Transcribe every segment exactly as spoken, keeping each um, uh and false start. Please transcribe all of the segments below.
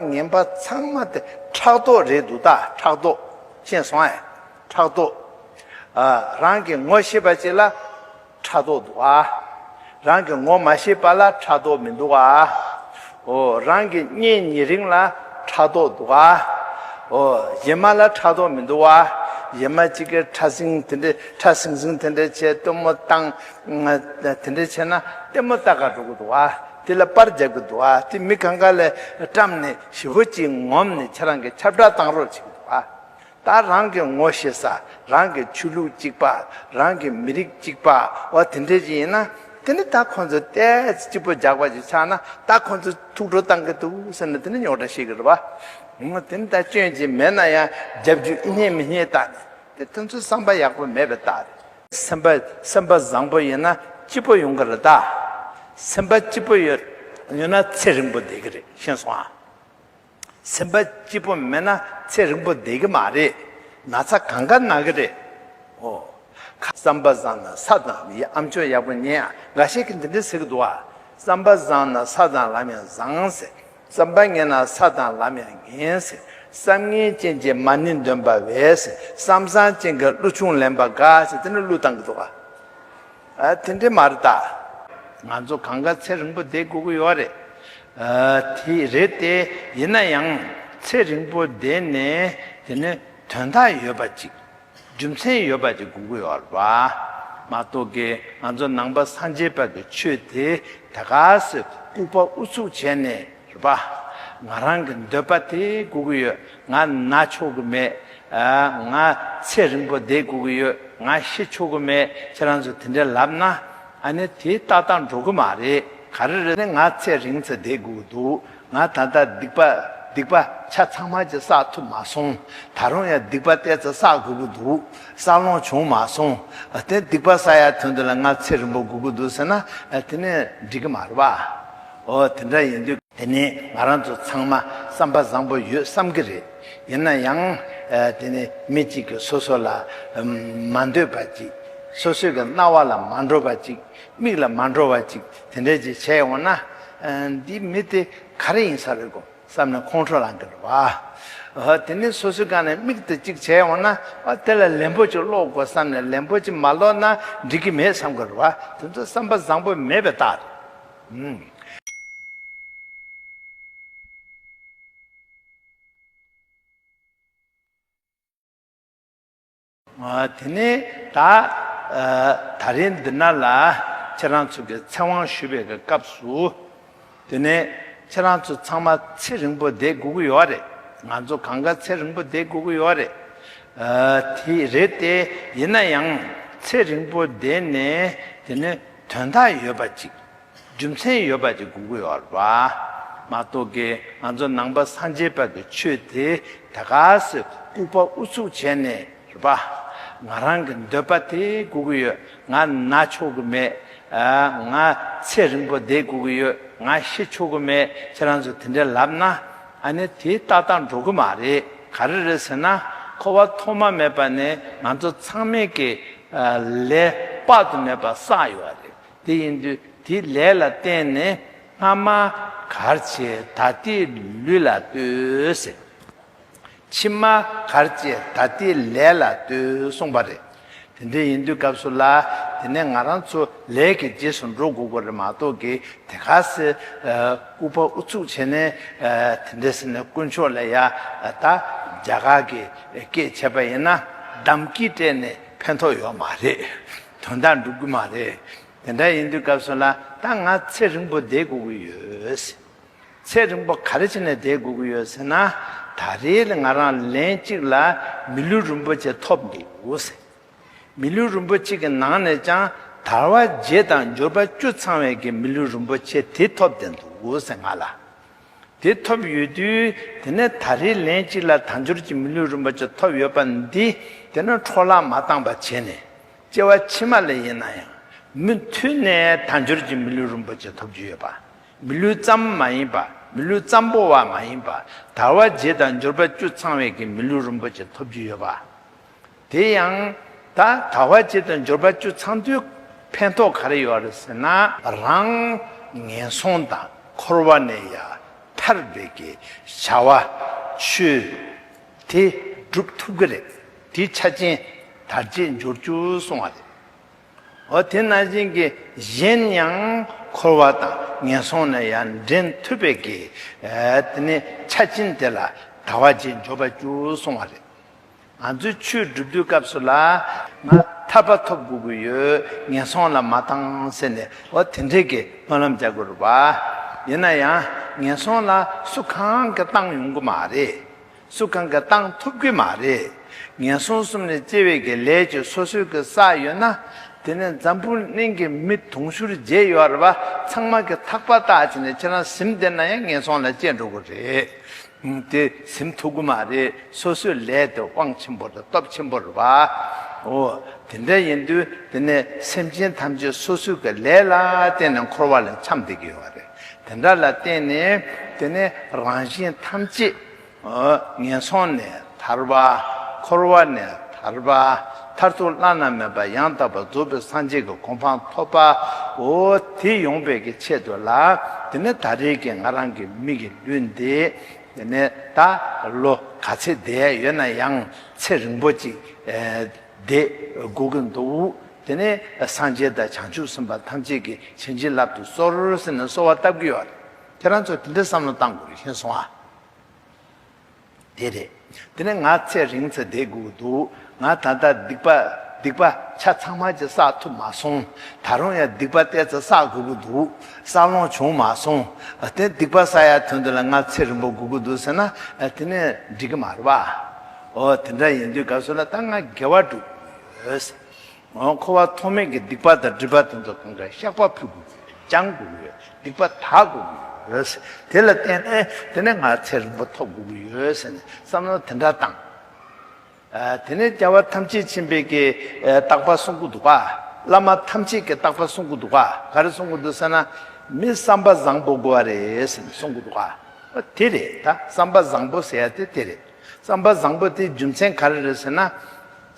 ངན་པ་ཚང་མ་དེ་ཕྲག་དོག་རེད་འདུག་ད་ཕྲག་དོག་ཤེས་སོང་ཨེ། ཕྲག་དོག་ཨ། རང་གི་ངོ་ཤེས་པ་ཅིག་ལ་ཕྲག་དོག་འདུག་ཨ། རང་གི་ངོ་མ་ཤེས་པ་ལ་ཕྲག་དོག་མི་འདུག་ཨ། ཨོ། རང་གི་གཉེན་ཉེ་རིང་ལ་ཕྲག་དོག་འདུག་ཨ། ཨོ། གཞན་མ་ལ་ཕྲག་དོག་མི་འདུག་ཨ། གཞན་མ་གཅིག་གིས་ཕྲ་སྲིང་དེ་འདྲ་ཕྲ་སྲིང་སྲིང་དེ་འདྲ་བྱས་སྟོན་མོ་བཏང་། དེ་འདྲ་བྱས་ན་ལྟད་མོ་ལྟ་ག་འགྲོ་གི་འདུག་ཨ། དེ་ལ་པར་རྒྱག་གི་འདུག་ཨ། དེ་མི་གང་ག་ལ་བཀྲམ་ནས་ཞེ་པོ་ཅིག་ངོམ་ནས་ཁྱེད་རང་གིས་ཁྱབ་བསྒྲགས་བཏང་རོགས་བྱེད་ཀྱི་འདུག་ཨ། ད་རང་གི་ངོ་ཤེས་ས། རང་གི་ཆོས་ལུགས་གཅིག་པ། རང་གི་མི་རིགས་གཅིག་པ། འོ་དེ་འདྲ་ཅིག་ཡིན་ན། དེ་ནི་ད་ཁོང་ཚོ་ཏོག་ཙམ་སྐྱིད་པོ་རྒྱག་པ་ཅིག་ཆགས་ན་ད་ཁོང་ཚོ་ཐུགས་སྤྲོ་བཏང་གི་འདུག་ཟེར་ནས་དེ་ནི་རྙོག་དྲ་བཤད་ཀྱི་རེད་པ། འོ་དེ་ནི་ད་སྐྱོན་ཅིག་མེད་ན་ཡང་རྒྱབ་རྒྱུ་ཨེ་རྙེད་མི་རྙེད་བལྟས་ནས་དེ་དེ་ཚོ་བསམ་པ་ཡག་པོ་མེད་པའི་རྟགས་རེད། སེམས་པ་སེམས་པ་བཟང་པོ་ཡིན་ན་སྐྱིད་པོ་ཡོང་གི་རེད་ད། སེམས་པ་སྐྱིད་པོ་ཡོད་ཡོད་ན་ཚེ་རིང་པོ་བསྡད་ཀྱི་རེད། ཤེས་སོང་ཨ། སེམས་པ་སྐྱིད་པོ་མེད་ན་ཚེ་རིང་པོ་བསྡད་ཀྱི་མ་རེད། ན་ཚ་གང་ག་ན་གི་རེད། ཨོ། ཁ་བསམ་པ་བཟང་ན་ས་དང་ཡི་ཨམ་ཅོག་ཡག་པོ་ཉན་ཨ། འགའ་ཤས་ཀྱིས་འདི་འདྲ་ཟེར་གྱི་འདུག་ཨ། བསམ་པ་བཟང་ན་ས་དང་ལམ་ཡང་བཟང་ཟེར། བསམ་པ་ངན་ན་ས་དང་ལམ་ཡང་ངན་ཟེར། བསམ་ངན་ཅན་གྱི་མ་ཎི་འདོན་པ་བས་ཟེར། བསམ་བཟང་ཅན་གྱི་གླུ་ཆུང་ལེན་པ་དགའ་ཟེར། དེ་ནི་གླུ་བཏང་གི་འདུག་ཨ། ཨ། དེ་འདྲ་མ་རེད་ད། ང་ཚོ་གང་ག་ཚེ་རིང་པོ་བསྡད་དགོས་ཀྱི་ཡོད་རེད། ཨ། དེ་རེད་དེ། ཡིན་ན་ཡང་ཚེ་རིང་པོ་བསྡད་ནས་དེ་ནི་དོན་དག་ཡོད་པ་ཅིག་རྒྱུ་མཚན་ཡོད་པ་ཅིག་དགོས་ཀྱི་ཡོད་རེད་པ། མ་གཏོགས་ཀྱི་ང་ཚོ་ནང་པ་སངས་རྒྱས་པ་གི་ཆོས་དེ་ད་ག་སེ་ལྐུགས་པ་ཨུ་ཚུགས་བྱས་ནས། རེད་པ། ང་རང་གི་འདོད་པ་དེ་དགོས་ཀྱི་ཡོད། ང་ན་ཆོག་གི་མེད། ཨ། ང་ཚེ་རིང་པོ་བསྡད་དགོས་ཀྱི་ཡོད། ང་ཤི་ཆོག་གི་མེད། ཁྱེད་རང་ཚོ་དེ་འདྲ་ལབ་ན། ཨ་ནི་དེ་ཏག་ཏག་འགྲོ་གི་མ་རེད། ག་རེ་རེད་ནི་ང་ཚེ་རིང་ཙམ་བསྡད་དགོས་ཀྱི་འདུག་ང་ད་ལྟ་སྡིག་པ་སྡིག་པ་ཆ་ཚང་མ་ཅིག་བསགས་ཐུབ་མ་སོང་། ད་རུང་ཡང་སྡིག་པ་ཏོག་ཙམ་བསགས་དགོས་ཀྱི་འདུག་བསགས་ལོང་བྱུང་མ་སོང་། དེ་སྡིག་པ་བསགས་ཡ་དོན་དུ་ལ་ང་ཚེ་རིང་པོ་དགོས་ཀྱི་འདུག་ཟེར་ན། ཨ། དེ་ནི་འགྲིག་གི་མ་རེད་པ། འོ་དེ་འདྲ་ཡིན་དུས། དེ་ནི་ང་རང་ཚོ་ཚང་མ་བསམ་པ་བཟང་པོ་ཡོད་བསམ་གྱི་རེད། ཡིན་ན་ཡང་། ཨ། དེ་ནི་མི་གཅིག་གིས་སོ་སོ་ལ་མ་འདོད་པ་ཅིག་སོ་སོའི་གི་རྣ་བ་ལ་མ་འགྲོ་བ་ཅིག་མིག་ལ་མ་འགྲོ་བ་ཅིག་དེ་འདྲ་ཅིག་བྱས་ཡོང་ན། ཨ། འདི་མི་དེ་ག་རེ་ཡིན་ས་རེད་གོ་བསམ་ནས་ཁོང་ཁྲོ་ལངས་གི་རེད་བ། ཨ། དེ་ནི་སོ་སོའི་སྒང་ནས་མིག་དེ་གཅིག་བྱས་ཡོང་ན། ཨ། དེ་ལ་ལན་པོ་ཅིག་ཀློག་དགོས་བསམ་ནས་ལན་པོ་ཅིག་མ་ཀློག་ན་འགྲིག་གི་མེད་བསམ་གི་རེད་བ། དེ་ཚོ་བསམ་པ་བཟང་པོ་མེད་པའི་རྟགས་རེད། ཨུམ། ཨ། དེ་ནས་ད། ཨ། ད་རིང་འདི་ན་ལ་ཁྱེད་རང་ཚོ་གི་ཚེ་དབང་ཞུ་བའི་གི་སྐབས་སུ། དེ་ནས་ཁྱེད་རང་ཚོ་ཚང་མ་ཚེ་རིང་པོ་བསྡད་དགོས་ཀྱི་ཡོད་རེད། ང་ཚོ་གང་ག་ཚེ་རིང་པོ་བསྡད་དགོས་ཀྱི་ཡོད་རེད། ཨ། དེ་རེད་དེ། ཡིན་ན་ཡང་ཚེ་རིང་པོ་བསྡད་ནས་དེ་ནས་དོན་དག་ཡོད་པ་ཅིག་རྒྱུ་མཚན་ཡོད་པ་ཅིག་དགོས་ཀྱི་ཡོད་རེད་པ། མ་གཏོགས་ཀྱི་ང་ཚོ་ནང་པ་སངས་རྒྱས་པ་གི་ཆོས་དེ་ད་ག་སེ་ལྐུགས་པ་ཨུ་ཚུགས་བྱས་ནས་རེད་པ། ང་རང་གི་འདོད་པ་དེ་དགོས་ཀྱི་ཡོད། ང་ན་ཆོག་གི་མེད། ཨ། ང་ཚེ་རིང་པོ་བསྡད་དགོས་ཀྱི་ཡོད། ང་ཤི་ཆོག་གི་མེད། ཁྱེད་རང་ཚོ་དེ་འདྲ་ལབ་ན། ཨ་ནི་དེ་ཏག་ཏག་འགྲོ་གི་མ་རེད། ག་རེ་རེད་ཟེར་ན། འཁོར་བ་ཐོག་མ་མེད་པ་ནས་ང་ཚོ་ཚང་མས་ཀྱི། ཨ། ལས་དཔག་ཏུ་མེད་པ་བསགས་ཡོད་རེད། དེ་ཡིན་དུས་དེའི་ལས་ལ་བརྟེན་ནས། སྔ་མ་གར་བྱས་ད་ལྟའི་ལུས་ལ་ལྟོས་ཟེར། ཕྱི་མ་གར་བྱས་ད་ལྟའི་ལས་ལ་ལྟོས་གསུངས་པ་རེད། དེ་འདྲ་ཡིན་དུས་སྐབས་སུ་ལ། དེ་ནས་ང་རང་ཚོ་ལས་ཀྱི་རྗེས་སུ་འགྲོ་དགོས་ཀྱི་རེད་མ་གཏོགས་ཀྱི་དེ་ག་སེ། ཨ། ལྐུགས་པ་ཨུ་ཚུགས་བྱས་ནས། ཨ། དེ་འདྲ་ཟེར་ནས་དཀོན་མཆོག་ལ་ཡ། ད་རྒྱ་གར་གྱི་སྐད་བྱས་པ་ཡིན་ན་དམ་བསྐྱེད་སྤྲད་ནས་ཕན་ཐོགས་ཡོད་མ་རེད། དོན་དག་འགྲུབ་ཀྱི་མ་རེད། དེ་འདྲ་ཡིན་དུས་སྐབས་སུ་ལ་ད་ང་ཚེ་རིང་པོ་བསྡད་དགོས་ཀྱི་ཡོད། ཚེ་རིང་པོ་ག་རེ་བྱས་ནས་བསྡད་དགོས་ཀྱི་ཡོད་ཟེར་ན། ད་རེས་ལ་ང་རང་ལན་གཅིག་ལ་མི་ལུས་རིན་པོ་ཆེ་ཐོབ་འདུག་ཟེར། མི་ལུས་རིན་པོ་ཆེ་གི་ནང་ནས་ཀྱང་དལ་བ་བརྒྱད་དང་འབྱོར་པ་བཅུ་ཚང་བའི་གི་མི་ལུས་རིན་པོ་ཆེ་དེ་ཐོབ་བསྡད་འདུག་ཟེར་ང་ལ། དེ་ཐོབ་ཡོད་དུས། དེ་ནས་ད་རེས་ལན་གཅིག་ལ་དལ་འབྱོར་གྱི་མི་ལུས་རིན་པོ་ཆེ་ཐོབ་ཡོད་པ་འདི། དེ་ནས་འཕྲོ་བརླག་མ་བཏང་བ་བྱས་ནས། སྐྱེ་བ་ཕྱི་མ་ལ་ཡིན་ན་ཡང་། མུ་མཐུད་ནས་དལ་འབྱོར་གྱི་མི་ལུས་རིན་པོ་ཆེ་ཐོབ་རྒྱུ་ཡོད་པ། མི་ལུས་ཙམ་མ་ཡིན་པ། མི་ལུས་ཙམ་པོ་བ་མ་ཡིན་པ། དལ་བ་བརྒྱད་དང་འབྱོར་པ་བཅུ་ཚང་བའི་གི་མི་ལུས་རིན་པོ་ཆེ་ཐོབ་རྒྱུ་ཡོད་པ། དེ་ཡང་ད་དལ་བ་བརྒྱད་དང་འབྱོར་པ་བཅུ་ཚང་དུས་ཕན་ཐོགས་ག་རེ་ཡོད་རེད་ཟེར་ན། རང་ངན་སོང་དང་འཁོར་བ་ནས་ཡར་ཐར། ཐར་པའི་གི་བྱ་བ་ཆོས་དེ་སྒྲུབ་ཐུབ་ཀྱི་རེད། དེའི་ཆ་རྐྱེན་དར་རྒྱས་འབྱོར་རྒྱུ་གསུང་བ་རེད། འོ་དེ་ནང་བཞིན་གྱི་གཞན་ཡང་འཁོར་བ་དང་ངན་སོང་ལ་ཡང་འདྲེན་ཐུབ་པའི་གི་ཨ་དེ་ནི་ཆ་རྐྱེན་དེ་ལ་དར་བ་རྒྱས་འབྱོར་བ་རྒྱུ་གསུང་བ་རེད། ང་ཚོས་ཆོས་སྒྲུབ་དུས་སྐབས་སུ་ལ་ང་ཐར་པ་ཐོབ་དགོས་ཀྱི་ཡོད། ངན་སོང་ལ་མ་བཏང་ཟེར་ནས་འོ་དེ་འདྲའི་གི་སྨོན་ལམ་རྒྱག་དགོས་རེད་པ། ཡིན་ན་ཡང་ངན་སོང་ལ་སུ་གང་གིས་བཏང་ཡོང་གི་མ་རེད། སུ་གང་གིས་བཏང་ཐུབ་ཀྱི་མ་རེད། ངན་སོང་གསུམ་ལས་སྐྱེ་བའི་གི་ལས་ཀྱི་སོ་སོའི་གི་བསགས་ཡོད་ན། དེ་ནས་འཛམ་བུ་གླིང་གི་མི་དུང་ཕྱུར་བརྒྱད་ཡོད་རེད་པ། ཚང་མ་གི་ཐག་པ་བཏགས་བྱས་ནས་ཁྱེད་རང་ཟིན་བསྡད་ན་ཡང་ངན་སོང་ལ་སྐྱེ་འགྲོ་གི་རེད། དེ་ཟིན་ཐུབ་ཀྱི་མ་རེད། སོ་སོའི་ལས་དེ་དབང་ཆེན་པོ་དང་སྟོབས་ཆེན་པོ་རེད་པ། འོ། དེ་འདྲ་ཡིན་དུས་དེ་ནས་སེམས་ཅན་ཐམས་ཅད་སོ་སོའི་གི་ལས་ལ་བརྟེན་ནས་འཁོར་བ་ལས་འཁྱམས་བསྡད་ཀྱི་ཡོད་རེད། དེ་འདྲ་ལ་བརྟེན་ནས་དེ་ནས་རང་གཞན་ཐམས་ཅད་ངན་སོང་ནས་ཐར་བ། འཁོར་བ་ནས་ཐར་བ། མཐར་ཐུག་བླ་ན་མེད་པ་ཡང་དག་པར་རྫོགས་པའི་སངས་རྒྱས་ཀྱི་གོ་འཕང་ཐོབ་པ། འོ་དེ་ཡོང་བའི་གི་ཆེད་དུ་ལ། དེ་ནས་ད་རེས་ཀྱི་ང་རང་གི་མི་གི་ལུས་འདི། དེ་ནས་ད་ལོ་ག་ཚད་བསྡད་ཡོད་ན་ཡང་ཚེ་རིང་པོ་ཅིག་བསྡད་དགོས་ཀྱི་འདུག་དེ་ནས་སངས་རྒྱས་དང་བྱང་ཆུབ་སེམས་དཔའ་ཐམས་ཅད་ཀྱིས་བྱིན་གྱིས་བརླབ་ཏུ་གསོལ་ཟེར་ནས་གསོལ་བ་བཏབ་ཀྱི་ཡོད་རེད། ཁྱེད་རང་ཚོ་དེ་འདྲའི་བསམ་བློ་བཏང་དགོས་རེད། ཤེས་སོང་ཨ། དེ་རེད། དེ་ནས་ང་ཚེ་རིང་ཙམ་བསྡད་དགོས་ཀྱི་འདུག་ང་ད་ལྟ་སྡིག་པ་སྡིག་པ་ཆ་ཚང་མ་ཅིག་བསགས་ཐུབ་མ་སོང་། ད་རུང་ཡང་སྡིག་པ་ཏོག་ཙམ་བསགས་དགོས་ཀྱི་འདུག་བསགས་ལོང་བྱུང་མ་སོང་། དེ་སྡིག་པ་བསགས་ཡ་དོན་དུ་ལ་ང་ཚེ་རིང་པོ་དགོས་ཀྱི་འདུག་ཟེར་ན་དེ་ནས་འགྲིག་གི་མ་རེད་པ། འོ་དེ་འདྲ་ཡིན་དུས་སྐབས་སུ་ལ་ད་ང་དགེ་བ་སྒྲུབ་དགོས་ཡོད། འོ་འཁོར་བ་ཐོག་མེད་ཀྱི་སྡིག་པ་དང་སྒྲིབ་པ་དེ་ཚོ་གང་ག་བཤགས་པ་ཕུལ་དགོས་ཀྱི་ཡོད། སྦྱང་དགོས་ཀྱི་ཡོད། སྡིག་པ་དག་དགོས་ཀྱི་ཡོད། དེ་ལ་བརྟེན་ནས་དེ་ནས་ང་ཚེ་རིང་པོ་ཐོབ་དགོས་ཀྱི་ཡོད་ཟེར་ནས་བསམ་བློ་དེ་འདྲ་བཏང་། ཨ། དེ་ནས་རྒྱལ་བ་ཐམས་ཅད་མཁྱེན་པའི་གི་ཨ་བརྟག་པ་གསུང་གི་འདུག་ག་བླ་མ་ཐམས་ཅད་ཀྱི་བརྟག་པ་གསུང་གི་འདུག་ག་ག་རེ་གསུང་གི་འདུག་ཟེར་ན། མི་བསམ་པ་བཟང་པོ་དགོས་པ་རེད་ཟེར་ནས་གསུང་གི་འདུག་ག་དེ་རེད། ད་བསམ་པ་བཟང་པོ་ཟེར་ཡ་དེ་དེ་རེད། བསམ་པ་བཟང་པོ་དེའི་རྒྱུ་མཚན་ག་རེ་རེད་ཟེར་ན།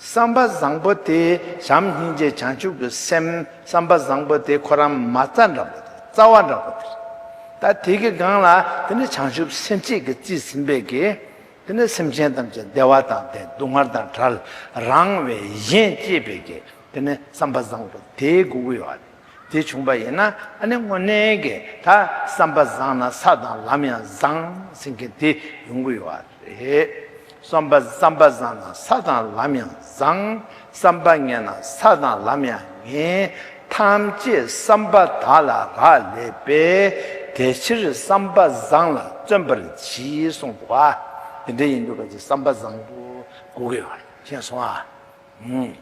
བསམ་པ་བཟང་པོ་དེ་བྱམས་སྙིང་རྗེ་བྱང་ཆུབ་ཀྱི་སེམས། བསམ་པ་བཟང་པོ་དེ་ཁོ་རང་མ་རྩ་འདྲ་པོ་དེ། རྩ་བ་འདྲ་པོ་དེ་རེད། ད་དེ་གི་སྒང་ལ་དེ་ནི་བྱང་ཆུབ་སེམས་བསྐྱེད་ཀྱིས་རྩིས་ཟིན་པའི་གི། དེ་ནི་སེམས་ཅན་ཐམས་ཅད་བདེ་བ་དང་ལྡན། སྡུག་བསྔལ་དང་བྲལ། རང་བས་གཞན་གཅེས་པའི་གི། དེ་ནི་བསམ་པ་བཟང་པོ་དེ་དགོས་ཀྱི་ཡོད་རེད། དེ་བྱུང་བ་ཡིན་ན་ཨ་ནི་དངོས་གནས་ཀྱི་ད་བསམ་པ་བཟང་ན་ས་དང་ལམ་ཡང་བཟང་ཟེར་མཁན་དེ་ཡོང་གི་ཡོད་རེད། བསམ་པ་བསམ་པ་བཟང་ན་ས་དང་ལམ་ཡང་བཟང་། བསམ་པ་ངན་ན་ས་དང་ལམ་ཡང་ངན། ཐམས་ཅད་བསམ་པ་དག་ལ་རག་ལས་པས། དེ་ཕྱིར་བསམ་པ་བཟང་ལ་བརྩོན་པར་གྱིས་གསུངས་འདུག་ག་དེ་འདྲ་ཡིན་དུས་ཀ་ཅིག་བསམ་པ་བཟང་པོ་དགོས་ཀྱི་ཡོད་རེད། མཁྱེན་སོང་ཨ། ཨུམ།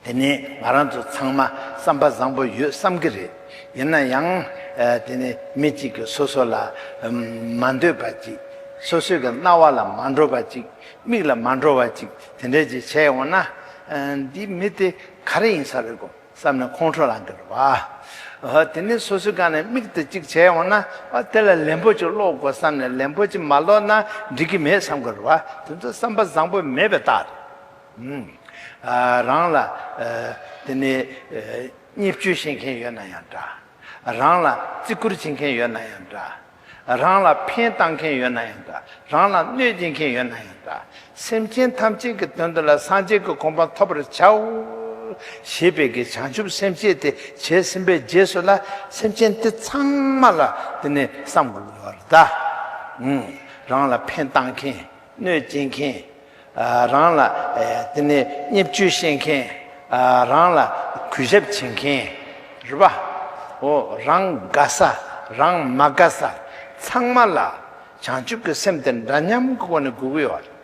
དེ་ནས་ང་རང་ཚོ་ཚང་མ་བསམ་པ་བཟང་པོ་ཡོད་བསམ་གྱི་རེད། ཡིན་ན་ཡང་ཨ་དེ་ནས་མི་གཅིག་གིས་སོ་སོ་ལ་ཨམ་མ་འདོད་པ་ཅིག་སོ་སོའི་གི་རྣ་བ་ལ་མ་འགྲོ་བ་ཅིག་མིག་ལ་མ་འགྲོ་བ་ཅིག་དེ་འདྲ་ཅིག་བྱས་འོང་ན། ཨ་འདི་མི་དེ་ག་རེ་ཡིན་ས་རེད་གོ་བསམ་ནས་ཁོང་ཁྲོ་ལངས་ཀྱི་རེད་བ། ཨ་དེ་ནས་སོ་སོའི་སྒང་ནས་མིག་དེ་གཅིག་བྱས་འོང་ན། ཨ་དེ་ལ་ལན་པོ་ཅིག་ཀློག་དགོས་བསམ་ནས་ལན་པོ་ཅིག་མ་ཀློག་ན་འགྲིག་གི་མེད་བསམ་གྱི་རེད་བ། དེ་ཚོ་བསམ་པ་བཟང་པོ་མེད་པའི་རྟགས་རེད། ཨ་རང་ལ་ཨ་དེ་ནས་ཨ་བརྙས་བཅོས་བྱེད་མཁན་ཡོད་ན་ཡང་འདྲ། རང་ལ་བརྩི་བཀུར་བྱེད་མཁན་ཡོད་ན་ཡང་འདྲ། རང་ལ་ཕན་བཏགས་མཁན་ཡོད་ན་ཡང་འདྲ། རང་ལ་གནོད་སྦྱིན་མཁན་ཡོད་ན་ཡང་འདྲ། སེམས་ཅན་ཐམས་ཅད་ཀྱི་དོན་དུ་ལ་སངས་རྒྱས་ཀྱི་གོ་འཕང་ཐོབ་པར་བྱའོ་ཞེས་པའི་གི་བྱང་ཆུབ་སེམས་བསྐྱེད་དེ་བྱས་ཟིན་པའི་རྗེས་སུ་ལ་སེམས་ཅན་དེ་ཚང་མ་ལ་དེ་ནས་བསམ་དགོས་ཡོད་རེད་ད། ཨུམ། རང་ལ་ཕན་བཏགས་མཁན། གནོད་སྐྱེལ་མཁན། ཨ་རང་ལ་ཨེ་དེ་ནས་བརྙས་བཅོས་བཤད་མཁན། ཨ་རང་ལ་གུས་ཞབས་བྱེད་མཁན་རེད་པ། འོ་རང་དགའ་ས་རང་མ་དགའ་ས་ཚང་མ་ལ་བྱང་ཆུབ་ཀྱི་སེམས་དེ་འདྲ་མཉམ་གྱི་སྒོ་ནས་དགོས་ཀྱི་ཡོད་རེད།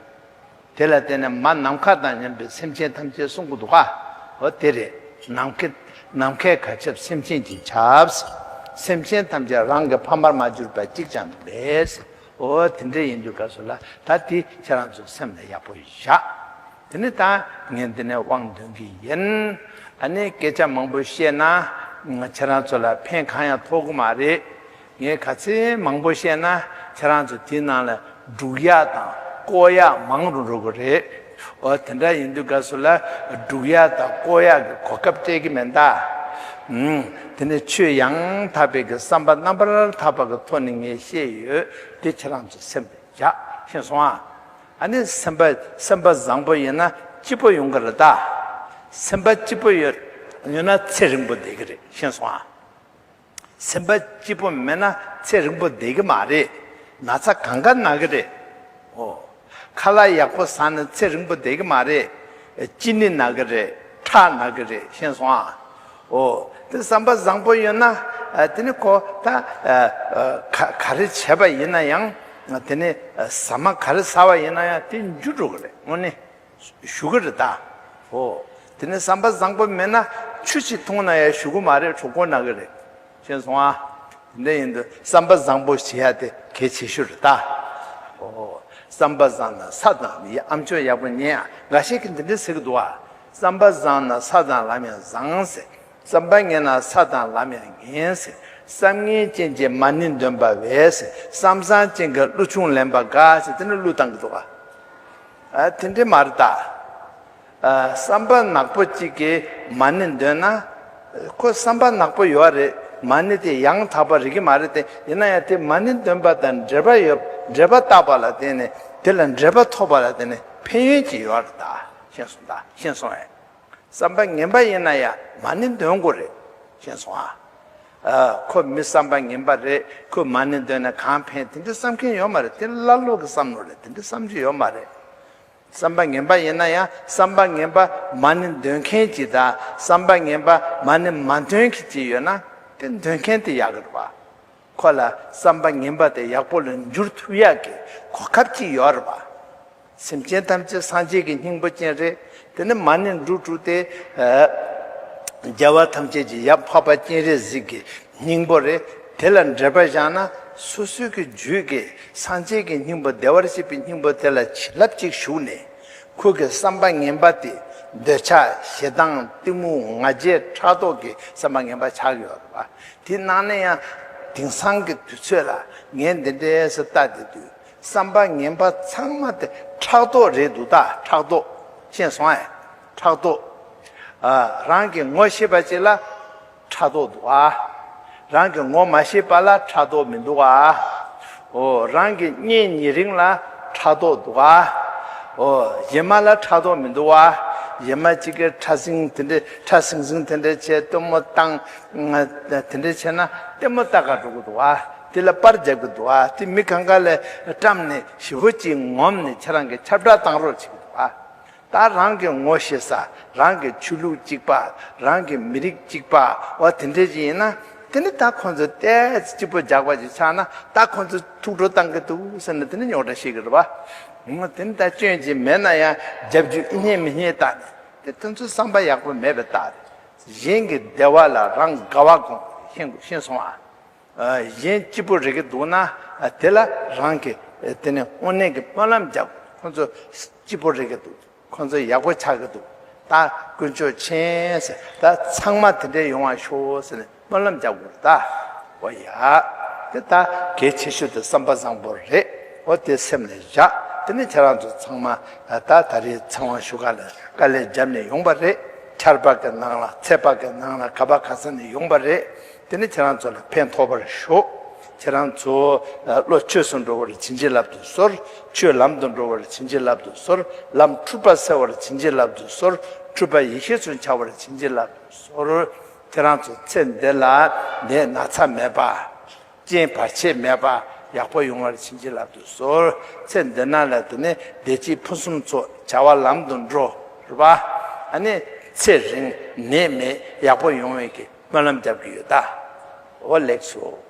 དེ་ལ་བརྟེན་ནས་མ་ནམ་མཁའ་དང་མཉམ་པའི་སེམས་ཅན་ཐམས་ཅད་གསུང་གི་འདུག་ག་འོ་དེ་རེད། ནམ་མཁའི་ནམ་མཁའི་གར་ཁྱབ་སེམས་ཅན་གྱིས་ཁྱབ། སེམས་ཅན་ཐམས་ཅད་རང་གི་ཕ་མར་མ་གྱུར་པ་གཅིག་ཀྱང་མེད། འོ་དེ་འདྲ་ཡིན་དུས་སྐབས་སུ་ལ་ད་དེ་ཁྱེད་རང་ཚོ་སེམས་ལ་ཡག་པོ་བཞག་དེ་ནི་ད་ངས་འདི་ནས་དབང་འདོན་གྱི་ཡིན། ཨ་ནི་སྐད་ཆ་མང་པོ་བཤད་ན་ང་ཁྱེད་རང་ཚོ་ལ་ཕན་གང་ཡང་ཐོགས་ཀྱི་མ་རེད། ངས་ག་ཚད་མང་པོ་བཤད་ན་ཁྱེད་རང་ཚོ་དེའི་ནང་ལ་འབྲུག་ཡག་དང་ལྐོག་ཡག་མང་རུ་འགྲོ་གི་རེད། འོ་དེ་འདྲ་ཡིན་དུས་སྐབས་སུ་ལ་འབྲུག་ཡག་དང་ལྐོག་ཡག་གི་གོ་སྐབས་སྤྲད་ཀྱི་མེད་ད། ཨུམ། དེ་ནས་ཆོས་ཡང་དག་པའི་གི་བསམ་པ་རྣམ་པར་དག་པ་གི་ཐོག་ནས་ངས་བཤད་ཡོད། དེ་ཁྱེད་རང་ཚོ་སེམས་ལ་བཞག་ཤེས་སོང་ཨ། ཨ་ནི་སེམས་པ་སེམས་པ་བཟང་པོ་ཡིན་ན་སྐྱིད་པོ་ཡོང་གི་རེད་ད། སེམས་པ་སྐྱིད་པོ་ཡོད་ཡོད་ན་ཚེ་རིང་པོ་བསྡད་ཀྱི་རེད་ཤེས་སོང་ཨ། སེམས་པ་སྐྱིད་པོ་མེད་ན་ཚེ་རིང་པོ་བསྡད་ཀྱི་མ་རེད། ན་ཚ་གང་ག་ན་གི་རེད། ཨོ། ཁ་ལག་ཡག་པོ་ཟ་ན་ཚེ་རིང་པོ་བསྡད་ཀྱི་མ་རེད། ལྕི་ནད་ན་གི་རེད། ཁྲག་ན་གི་རེད་ཤེས་སོང་ཨ། ཨོ། དེ་བསམ་པ་བཟང་པོ་ཡོད་ན་ཨ། དེ་ནི་ཁོ་ད་ཨ་ཨ་ག་ག་རེ་བྱས་པ་ཡིན་ན་ཡང་། དེ་ནི་ཨ་ཟ་མ་ག་རེ་ཟ་བ་ཡིན་ན་ཡང་དེ་འཇུ་འགྲོ་གི་རེད་དངོས་གནས། ཞུ་གི་རེད་ད། ཨོ། དེ་ནི་བསམ་པ་བཟང་པོ་མེད་ན་ཆུ་ཞིག་འཐུང་ན་ཡང་ཞུ་གི་མ་རེད། གྲོད་ཁོག་ན་གི་རེད། ཤེས་སོང་ཨ། དེ་འདྲ་ཡིན་དུས་བསམ་པ་བཟང་པོ་བྱེད་ཡ་དེ་གལ་ཆེ་ཤོས་རེད་ད། ཨོ། བསམ་པ་བཟང་ན་ས་དང་ཡ་ཨམ་ཅོག་ཡག་པོ་ཉན་ཡ་འགའ་ཤས་ཀྱིས་འདི་འདྲ་ཟེར་གི་འདུག་ཨ། བསམ་པ་བཟང་ན་ས་དང་ལམ་ཡང་བཟང་ཟེར། བསམ་པ་ངན་ན་ས་དང་ལམ་ཡང་ངན་ཟེར། བསམ་ངན་ཅན་གྱི་མ་ཎི་འདོན་པ་བས་ཟེར། བསམ་བཟང་ཅན་གྱི་གླུ་ཆུང་ལེན་པ་དགའ་ཟེར། དེ་འདྲ་གླུ་བཏང་གི་འདུག་ཨ། ཨ། དེ་འདྲ་མ་རེད་ད། ཨ། བསམ་པ་ནག་པོ་གཅིག་གིས་མ་ཎི་འདོན་ན། ཁོ་བསམ་པ་ནག་པོ་ཡོད་རེད། མ་ཎི་དེ་ཡང་དག་པ་རིག་གི་མ་རེད་དེ། ཡིན་ན་ཡང་དེ་མ་ཎི་འདོན་པ་དང་འབྲེལ་པ་ཡོད། འབྲེལ་པ་བཏགས་པ་ལ་བརྟེན་ནས་དེ་ལ་འབྲེལ་པ་ཐོབ་པ་ལ་བརྟེན་ནས་ཕན་ཡོན་ཅིག་ཡོད་རེད་ད། ཤེས་སོང་ད། ཤེས་སོང་ངས། བསམ་པ་ངན་པ་ཡིན་ན་ཡང་མ་ཎི་འདོན་དགོས་རེད། ཤེས་སོང་ཨ། ཨ། ཁོ་མི་བསམ་པ་ངན་པ་རེད། ཁོས་མ་ཎི་འདོན་ན་གང་ཕན། དེ་འདྲ་བསམ་མཁན་ཡོད་མ་རེད། དེ་ཀླ་ཀློ་གི་བསམ་བློ་རེད། དེ་འདྲ་བསམ་རྒྱུ་ཡོད་མ་རེད། བསམ་པ་ངན་པ་ཡིན་ན་ཡང་བསམ་པ་ངན་པ་མ་ཎི་འདོན་མཁན་ཅིག་དང་བསམ་པ་ངན་པ་མ་ཎི་མ་འདོན་མཁན་ཅིག་ཡོད་ན་དེ་འདོན་མཁན་དེ་ཡག་གི་རེད་པ། ཁོ་ལ་བསམ་པ་ངན་པ་དེ་ཡག་པོ་ལ་འགྱུར་ཐུབ་ཡག་གི་གོ་སྐབས་ཅིག་ཡོད་རེད་པ། སེམས་ཅན་ཐམས་ཅད་སངས་རྒྱས་ཀྱི་སྙིང་པོ་ཅན་རེད། དེ་ནི་མ་ཎི་འབྲུ་དྲུག་སྟེ། ཨ། རྒྱལ་བ་ཐམས་ཅད་ཀྱི་ཡབ་འཕགས་པ་སྤྱན་རས་གཟིགས་ཀྱི་སྙིང་པོ་རེད། དེ་ལ་འབྲེལ་པ་བཞག་ན་སོ་སོའི་གི་རྒྱུད་ཀྱི་སངས་རྒྱས་ཀྱི་སྙིང་པོ་བདེ་བར་གཤེགས་པའི་སྙིང་པོ་དེ་ལ་བྱིན་རླབས་ཅིག་ཞུགས་ནས། ཁོ་གི་བསམ་པ་ངན་པ་དེ་འདོད་ཆགས་ཞེ་སྡང་གཏི་མུག་ང་རྒྱལ་ཕྲག་དོག་གི་བསམ་པ་ངན་པ་ཆགས་ཡོད་རེད་པ། དེ་ནང་ནས་ཡང་དེང་སང་གི་དུས་ཚོད་ལ་ངས་འདི་འདྲའི་སུ་ལྟ་བསྡད་དུས། བསམ་པ་ངན་པ་ཚང་མ་དེ་ཕྲག་དོག་རེད་འདུག་ད། ཕྲག་དོག་ཤེས་སོང་ཨེ། ཕྲག་དོག་ཨ། རང་གི་ངོ་ཤེས་པ་ཅིག་ལ་ཕྲག་དོག་འདུག་ཨ། རང་གི་ངོ་མ་ཤེས་པ་ལ་ཕྲག་དོག་མི་འདུག་ཨ། ཨོ། རང་གི་གཉེན་ཉེ་རིང་ལ་ཕྲག་དོག་འདུག་ཨ། ཨོ། གཞན་མ་ལ་ཕྲག་དོག་མི་འདུག་ཨ། གཞན་མ་གཅིག་གིས་ཕྲ་སིང་དེ་འདྲ་ཕྲ་སིང་སིང་དེ་འདྲ་བྱས་སྟོན་མོ་བཏང་། དེ་འདྲ་བྱས་ན་ལྟད་མོ་ལྟ་ག་འགྲོ་གི་འདུག་ཨ། དེ་ལ་པར་རྒྱག་གི་འདུག་ཨ། དེ་མི་གང་ག་ལ་བཀྲམ་ནས་ཞེ་པོ་ཅིག་ངོམ་ནས་ཁྱེད་རང་གིས་ཁྱབ་བསྒྲགས་བཏང་རོགས་བྱེད་ཀྱི་འདུག་ཨ། ད་རང་གི་ངོ་ཤེས་ས། རང་གི་ཆོས་ལུགས་གཅིག་པ། རང་གི་མི་རིགས་གཅིག་པ། འོ་དེ་འདྲ་ཅིག་ཡིན་ན། དེ་ནི་ད་ཁོང་ཚོ་ཏོག་ཙམ་སྐྱིད་པོ་རྒྱག་པ་ཅིག་ཆགས་ན་ད་ཁོང་ཚོ་ཐུགས་སྤྲོ་བཏང་གི་འདུག་ཟེར་ནས་དེ་ནི་རྙོག་དྲ་བཤད་ཀྱི་རེད་པ། འོ་དེ་ནི་ད་སྐྱོན་ཅིག་མེད་ན་ཡང་རྒྱབ་རྒྱུ་ཨེ་རྙེད་མི་རྙེད་ལྟ་ནས་དེ་དེ་ཚོ་བསམ་པ་ཡག་པོ་མེད་པའི་རྟགས་རེད། གཞན་གྱི་བདེ་བ་ལ་རང་དགའ་བ་དགོངས། ཤེས་དགོས། ཤེས་སོང་ཨ། ཨ། གཞན་སྐྱིད་པོ་རེག་གི་འདུག་ན། ཨ། དེ་ལ་རང་གིས་དེ་ནས་དངོས་གནས་ཀྱི་སྨོན་ལམ་རྒྱག་དགོས། ཁོང་ཚོ་སྐྱིད་པོ་རེག་གི་འདུག་ཁོང་ཚོ་ཡག་པོ་ཆགས་ཀྱི་འདུག་ད་དཀོན་མཆོག་མཁྱེན་ཟེར། ད་ཚང་མ་དེ་འདྲ་ཡོང་བ་ཤོག་ཟེར་ནས་སྨོན་ལམ་རྒྱག་དགོས་རེད་ད། འོ་ཡ། དེ་ད་གལ་ཆེ་ཤོས་དེ་བསམ་པ་བཟང་པོ་རེད། འོ་དེ་སེམས་ལ་བཞག་དེ་ནས་ཁྱེད་རང་ཚོ་ཚང་མ་ད་ད་རེས་ཚེ་དབང་ཞུ་ག་ལ་དཀའ་ལས་བརྒྱབ་ནས་ཡོང་པ་རེད། ཆར་པ་གི་ནང་ལ་ཚད་པ་གི་ནང་ལ་ག་པ་ག་ས་ནས་ཡོང་པ་རེད། དེ་ནི་ཁྱེད་རང་ཚོ་ལ་ཕན་ཐོགས་པར་ཤོག་ཁྱེད་རང་ཚོ་བློ་ཆོས་སུ་འགྲོ་བར་བྱིན་གྱིས་བརླབ་ཏུ་གསོལ། ཆོས་ལམ་དུ་འགྲོ་བར་བྱིན་གྱིས་བརླབ་ཏུ་གསོལ། ལམ་འཁྲུལ་པ་སེལ་བར་བྱིན་གྱིས་བརླབ་ཏུ་གསོལ། འཁྲུལ་པ་ཡེ་ཤེས་སུ་འཆར་བར་བྱིན་གྱིས་བརླབ་ཏུ་གསོལ། ཁྱེད་རང་ཚོ་ཚེ་འདི་ལ་ནད་ན་ཚ་མེད་པ། རྐྱེན་བར་ཆད་མེད་པ་ཡག་པོ་ཡོང་བར་བྱིན་གྱིས་བརླབ་ཏུ་གསོལ། ཚེ་འདི་ནང་ལ་དེ་ནས་བདེ་སྐྱིད་ཕུན་སུམ་ཚོགས། བྱ་བ་ལམ་དུ་འགྲོ། རེད་པ། ཨ་ནི་ཚེ་རིང་ནད་མེད་ཡག་པོ་ཡོང་བའི་གི་སྨོན་ལམ་རྒྱབ་ཀྱི་ཡོད་ད། འོ་ལེགས་སོ།